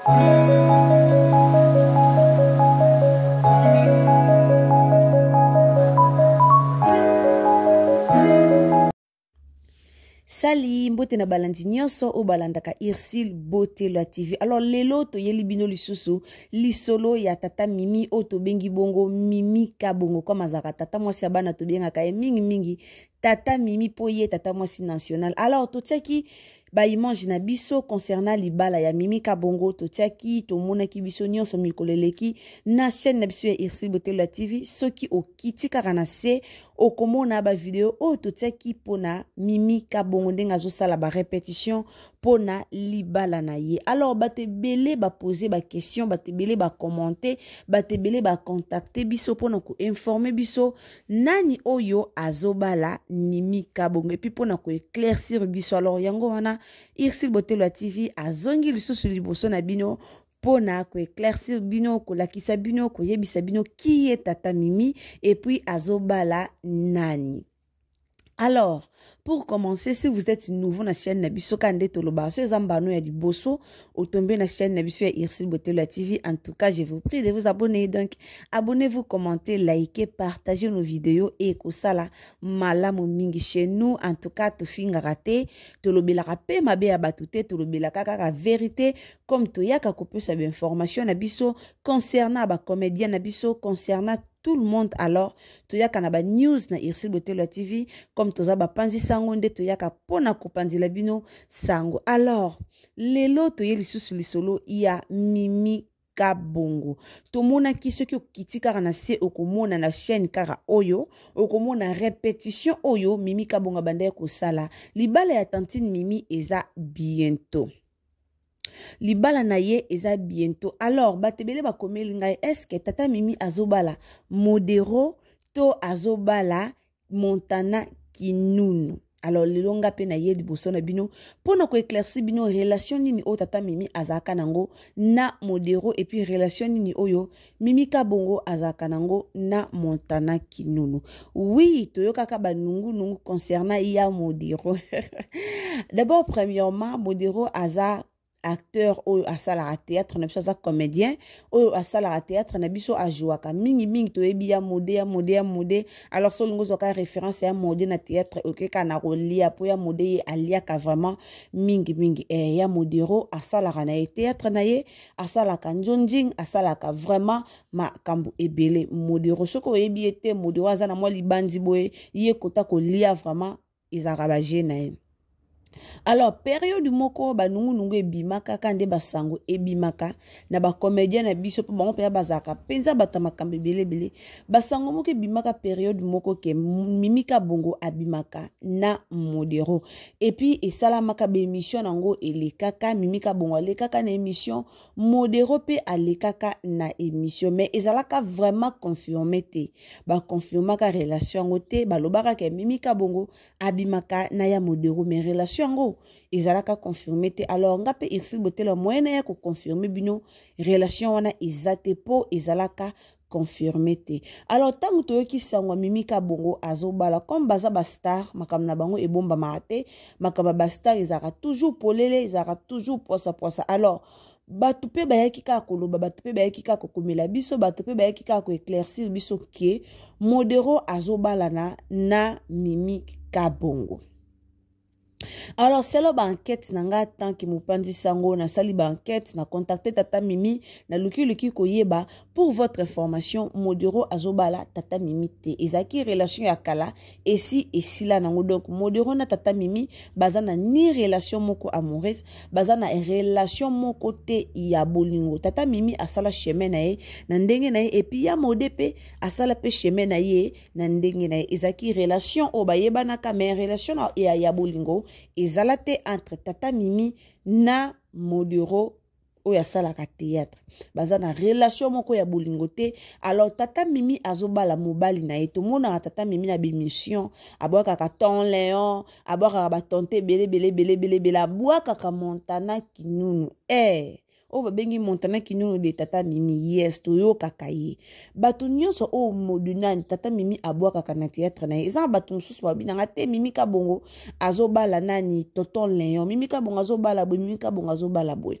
Sali mbote na balandi nyonso oyo balandaka Ursule Botelwa TV. Alors lelo toyeli bino lisusu lisolo ya tata Mimi oyo tobengi bongo Mimi Kabongo, comme azalaka tata mwasi ya bana tobengaka ye mingi mingi tata Mimi mpo ye tata mwasi national. Alors totiaki ba image na biso concernant libala ya Mimi Kabongo, totiaki tomonaki biso nyonso mikolo eleki na chaîne na biso ya Ursule Botelwa TV. Soki okiti kaka na se okomona ba video oyo totiaki mpona Mimi Kabongo ndenge azosala ba répétition mpona libala na ye. Alors bato ebele bapose ba question, bato ebele bacommente, bato ebele bacontacte biso mpona koinforme biso nani oyo azobala Mimi Kabongo epuis mpona koéclaircir biso. Alors yango wana Ursule Botelwa TV azongi lisusu liboso na bino mpona koéclaircir bino, kolakisa bino, koyebisa bino qui est tata Mimi et puis azobala nani. Alors, pour commencer, si vous êtes nouveau na chaîne na biso ka nde toloba so eza mbano ya liboso otombe na chaîne na biso ya Ursule Botelwa TV, en tout cas je vous prie de vous abonner. Donc abonnez-vous, commentez, likez, partagez nos vidéos et kosala malamu mingi chez nous. En tout cas tofingaka te, tolobelaka pe mabe ya bato te, tolobelaka kaka vérité, comme toyaka kopesa ba information na biso concernant ba comédien na biso, concernant tout le monde. Alors toyaka na ba news na Ursule Botelwa TV, comme toza bapanzi sango nde toyaka mpona kopanzela bino sango. Alors lelo toye lisusu lisolo ya Mimi Kabongo. Tomonaki soki okiti kaka na se okomona na chaîne kaka oyo okomona répétition oyo Mimi Kabongo abandaki kosala. Libala ya tantine Mimi eza bientôt, libala na ye eza bientôt. Alors bato ebele bakomeli ngai, est-ce tata Mimi azobala Modero to azobala Montana Kinunu? Alors lelo nga mpe na ye liboso na bino mpona koéclaircir bino relation nini oyo tata Mimi azalaka nango na Modero et puis relation nini oyo Mimi Kabongo azalaka nango na Montana Kinunu. Oui, toyokaka banungunungu concernant ya Modero. D'abord, premièrement, Modero aza acteur oyo asalaka théâtre na biso, aza comédien oyo asalaka théâtre na biso, ajouaka mingimingi. Toyebi ya Mode, ya Mode, ya Mode. Alors so olingi ozwaka référence ya Mode na théâtre, okeka na kolia mpo ya Mode ye aliaka vraiment mingimingi. Ya Modero asalaka na ye théâtre na ye, asalaka njonjing, asalaka vraiment makambo ebele. Modero, soki oyebi ye te, Modero aza na mwa libandi boye, ye kota kolia vraiment ezalaka baje na ye. Alors période moko banungunungu ebimaka kaka nde basango ebimaka na bacomédien na biso, mpo bango mpenza bazalaka mpenza bato ya makambo ebele ebele. Basango moko ebimaka période moko ke Mimi Kabongo abimaka na Modero, et puis esalamaka baémission nango elekaka, Mimi Kabongo alekaka na émission, Modero mpe alekaka na émission, mais ezalaka vraiment confirmé te. Baconfirmaka relation yango te, balobaka ke Mimi Kabongo abimaka na ya Modero, mais relation yango ezalaka confirmé te. Alors nga mpe Ursule Botelwa moyen na ya koconfirme bino relation wana eza te, mpo ezalaka confirmé te. Alors ntango toyoki sango ya Mimi Kabongo azobala, comme baza bastar, makambo na bango ebombamaka te, makambo ya bastar ezalaka toujours polele, ezalaka toujours poisapwasa. Alors bato mpe bayaki kaka koloba, bato mpe bayaki kaka kokomela biso, bato mpe bayaki kaka koéclaircir biso ke Modero azobalana na Mimi Kabongo. Alors selo baenquête na nga tant que mopanzi sango, nasali baenquête, na contacte tata Mimi, nalukiluki koyeba. Pour votre information, Modero azobala tata Mimi te, ezalaki relation ya kala esi esila nango. Donc Modero na tata Mimi baza na ni relation moko amoureuse, baza na relation moko te ya bolingo. Tata Mimi asala chemin na ye na ndenge na ye, et puis ya Mode mpe asala mpe chemin na ye na ndenge na ye. Ezalaki relation oyo bayebanaka, mais relation ya bolingo ezala te entre tata Mimi na Modero oyo asalaka théâtre, baza na relation moko ya bolingo te. Alors tata Mimi azobala mobali na ye, tomonaka tata Mimi na bémission abwakaka ton Léon, abwakaka batonte ebele ebele ebele ebele ebele, abwakaka Montana Kinunu, oyo babengi Montana Kinunu de tata Mimi. Yes, toyokaka ye bato nyonso oyo modunani tata Mimi abwakaka na théâtre na ye. Eza na bato mosusu babinanga te Mimi Kabongo azobala nani, tonton Léon, Mimi Kabongo azobala boye, Mimi Kabongo azobala boye.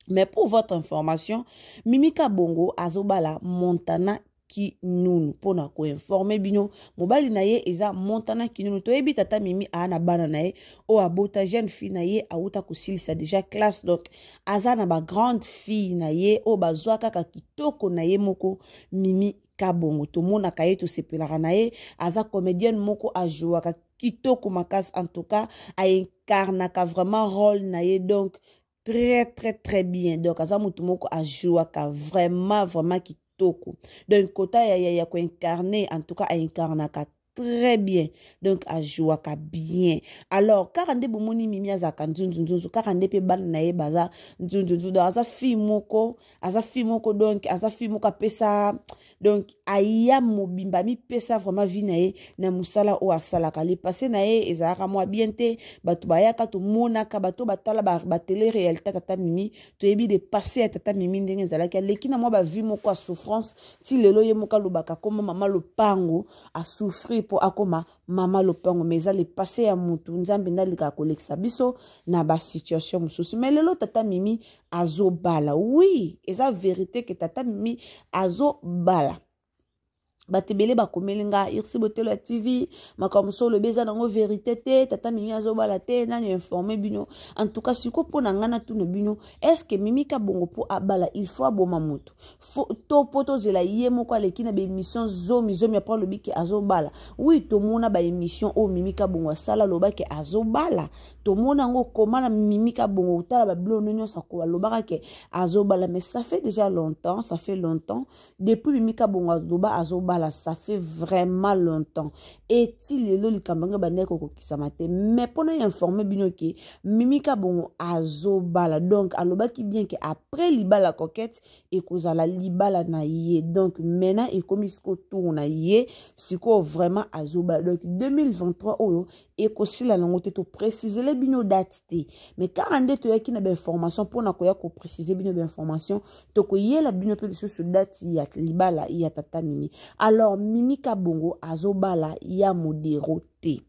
Mais pour votre information, Mimi Kabongo azobala Montana Kinunu. Mpona koinforme bino, mobali na ye eza Montana Kinunu. Toyebi tata Mimi aa na bana na ye oyo abota, jeune fille na ye awuta kosilisa déjà classe, donc aza na bagrande fille na ye oyo bazwa kaka kitoko na ye moko. Mimi Kabongo, tomonaka ye, tosepelaka na ye, aza comédienne moko ajouaka kitoko makasi. En tout cas aincarnaka vraiment rôle na ye, donc très très très bien. Donc aza motu moko ajouaka vraiment vraiment kitoko. Donc kota ya koincarne, en tout cas aincarnaka très bien, donc ajouaka bien. Alors kaka nde bomoni Mimi azalaka nzunzunzunzu, kaka nde mpe bana na ye baza nzunzunzu. Donc aza fille moko, aza fille moko, donc aza fille moko apesa, donc aya mobimba, amipesa vraiment vie na ye na mosala oyo asalaka. Le passé na ye ezalaka mwa bien te. Bato bayaka, tomonaka bato batala batele réalité tata Mimi, toyebi le passé ya tata Mimi ndenge ezalaki. Aleki na mwa bavie moko ya souffrance ti lelo ye moko alobaka akoma mama lopango, asouffrir mpo akoma mama lopango. Mais eza le passé ya mutu. Nzambe nde alekaka kolekisa biso na basituation mosusu. Mais lelo tata Mimi azobala. Oui, eza vérité ke tata Mimi azobala. Bato ebele bakomeli nga: "Irsi Botelo ya TV, makambo mosusu olobi eza nango vérité te. Tata Mimi azobala te. Nani informe bino?" En tout cas sikoyo mpo na ngai natuna bino: est-ce Mimi Kabongo mpo abala, il faut aboma moto to mpo tozela ye moko aleki na baémission zomi zomi apres alobi ke azobala? Oui, tomona baémission oyo Mimi Kabongo asala, alobaki azobala. Tomona yango koma na Mimi Kabongo, otala babilono nyonso alobaka ke azobala. Mais ça fait déjà longtemps, ça fait longtemps depuis Mimi Kabongo aloba azobala, ça fait vraiment longtemps. Eti lelo likambo yango ebandaki kokokisama te. Mais mpona informe bino ke Mimi Kabongo azobala, donc alobaki bien ke après libala Coquette ekozala libala na ye. Donc maintenant ekomi sikoyo tour na ye, sikoyo vraiment azobala. Donc 2023 oyo ekosila nango te, toprécisele bino date te, mais kaka nde toyaki na bainformation mpona koya koprécise bino bainformation, tokoyela bino mpe lisusu date ya libala ya tata Mimi. Alors Mimi Kabongo azobala ya Modero te.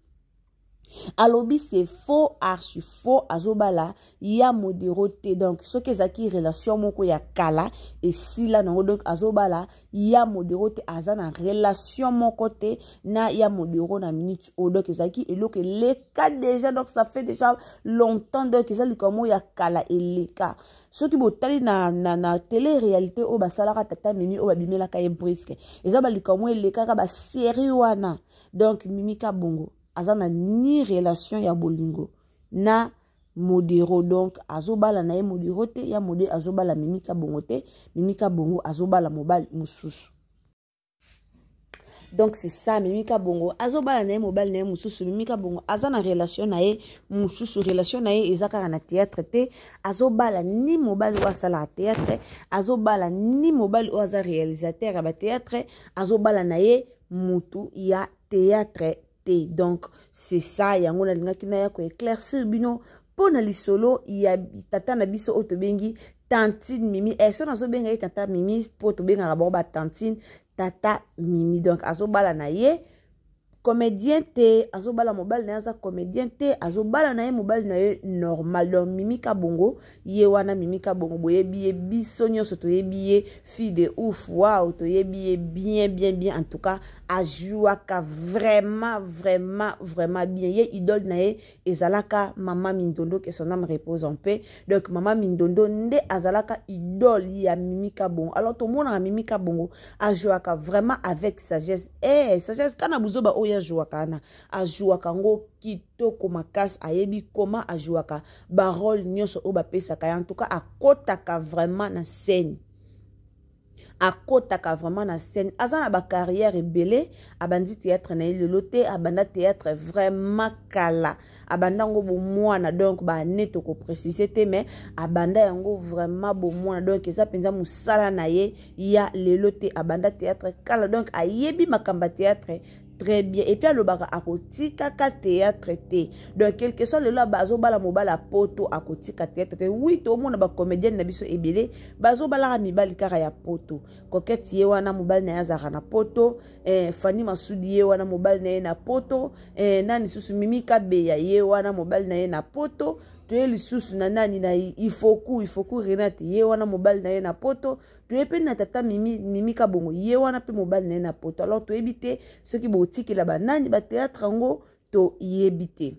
Alobi c'est faux, archi faux, azobala ya Modero te. Donc soki ezalaki relation moko ya kala, esila nango. Donc azobala ya Modero te, aza na relation moko te na ya Modero na minute oyo. Donc ezalaki eloko eleka déjà, donc ça fait déjà longtemps. Donc eza likambo ya kala eleka. Soki botali na télé réalité oyo basalaka tata Mimi, oyo babimelaka ye briske, eza balikambo elekaka basérie wana. Donc Mimi Kabongo aza na ni relation ya bolingo na Modero, donc azobala na ye Modero te. Ya Mode azobala Mimi Kabongo te, Mimi Kabongo azobala mobali mosusu. Donc c'est ça, Mimi Kabongo azobala na ye mobali na ye mosusu. Mimi Kabongo aza na relation na ye mosusu, relation na ye eza kaka na théâtre te. Azobala ni mobali oyo asalaka théâtre, azobala ni mobali oyo aza réalisateur ya bathéâtre, azobala na ye mutu ya théâtre te. Donc c'est ça, yango nalingaki naya koéclaircir bino mpo na lisolo ya tata na biso oyo tobengi tantine Mimi. So nazobenga ye tata Mimi mpo tobengaka bango batantine. Tata Mimi donc azobala na ye comédien te, azobala mobali na ye aza comédien te, azobala na ye mobali na ye normal. Donc Mimi Kabongo ye wana, Mimi Kabongo boyebi ye, biso nyonso toyebi ye, fille de ouf, wow, toyebi ye bien bien bien. En tout cas ajouaka vraiment vraiment vraiment bien. Ye idole na ye ezalaka mama Mindondo, que son âme repose en paix. Donc mama Mindondo nde azalaka idole ya Mimi Kabongo. Alors tomonaka Mimi Kabongo ajouaka vraiment avec sagesse, sagesse kana buzoba oyo ajouaka wana, ajouaka yango kitoko makasi. Ayebi koma ajouaka barole nyonso oyo bapesaka ye. En tout cas akotaka vraiment na scène, akotaka vraiment na scène. Aza na bacarrière ebele. Abandi théâtre na ye lelo te, abanda théâtre vraiment kala, abanda yango bomwana. Donc baane tokoprécise te, mais abanda yango vraiment bomwana. Donc eza mpenza mosala na ye ya lelo te, abanda théâtre kala. Donc ayebi makambo ya théâtre très bien. Et puis alobaka akotikaka théâtre te. Donc quelque soit lelo azobala mobali ya poto, akotika théâtre te. Oui, tomona bacomédienne na biso ebele bazobalaka mibali kaka ya poto. Coquette ye wana, mobali na ye azalaka na poto. Fani Masudi ye wana, mobali na ye na poto. Nani susu? Mimi Kabeya ye wana, mobali na ye na poto. Toye lisusu na nani, na Ifoku, Ifoku Renate, ye wana mobali na ye na poto. Toye mpe na tata Mimi, Mimi Kabongo, ye wana mpe mobali na ye na poto. Alors toyebi te soki botikela banani bateatre yango, toyebi te,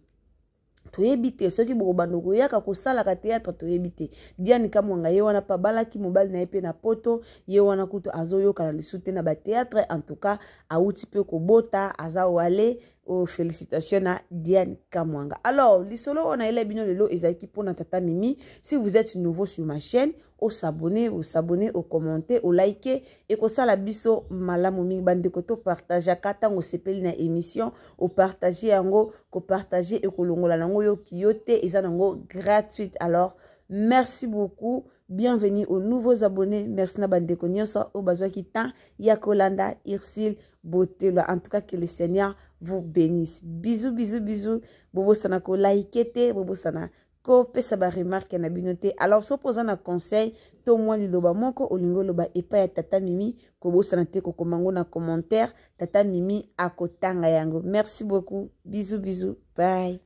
toyebi te soki bokobanda koyaka kosalaka théâtre, toyebi te. Diane Kamwanga, ye wana mpe abalaki mobali na ye mpe na poto, ye wana kutu azoyokana lisusu te na batéâtre. En tout cas awuti mpe kobota, aza wale. Oh, félicitation na Diane Kamwanga. Alors lisolo oyo nayela bino lelo ezalaki mpona tata Mimi. Si vous êtes nouveau sur ma chaîne, osabonner, osabonner, ocommenter, olike, ekosala biso malamu mingi. Bandeko, topartageaka. Ntango osepeli na émission, opartage yango. Kopartage ekolongola nango yoki yo te, eza nango gratuite. Alors merci beaucoup, bienvenue aux nouveaux abonnés, merci na bandeko nyonso oyo bazwaki temps ya kolanda Ursule Botelwa. En tout cas, que le Seigneur vous bénisse. Bisous, bisous, bisous. Bobosana kolike te, bobosana kopesa baremarque na bino te. Alors soki oza na conseil to mwa liloba moko olingi oloba epai ya tata Mimi, kobosana te kokoma yango na commentaire, tata Mimi akotanga yango. Merci beaucoup, bisous, bisous, bye.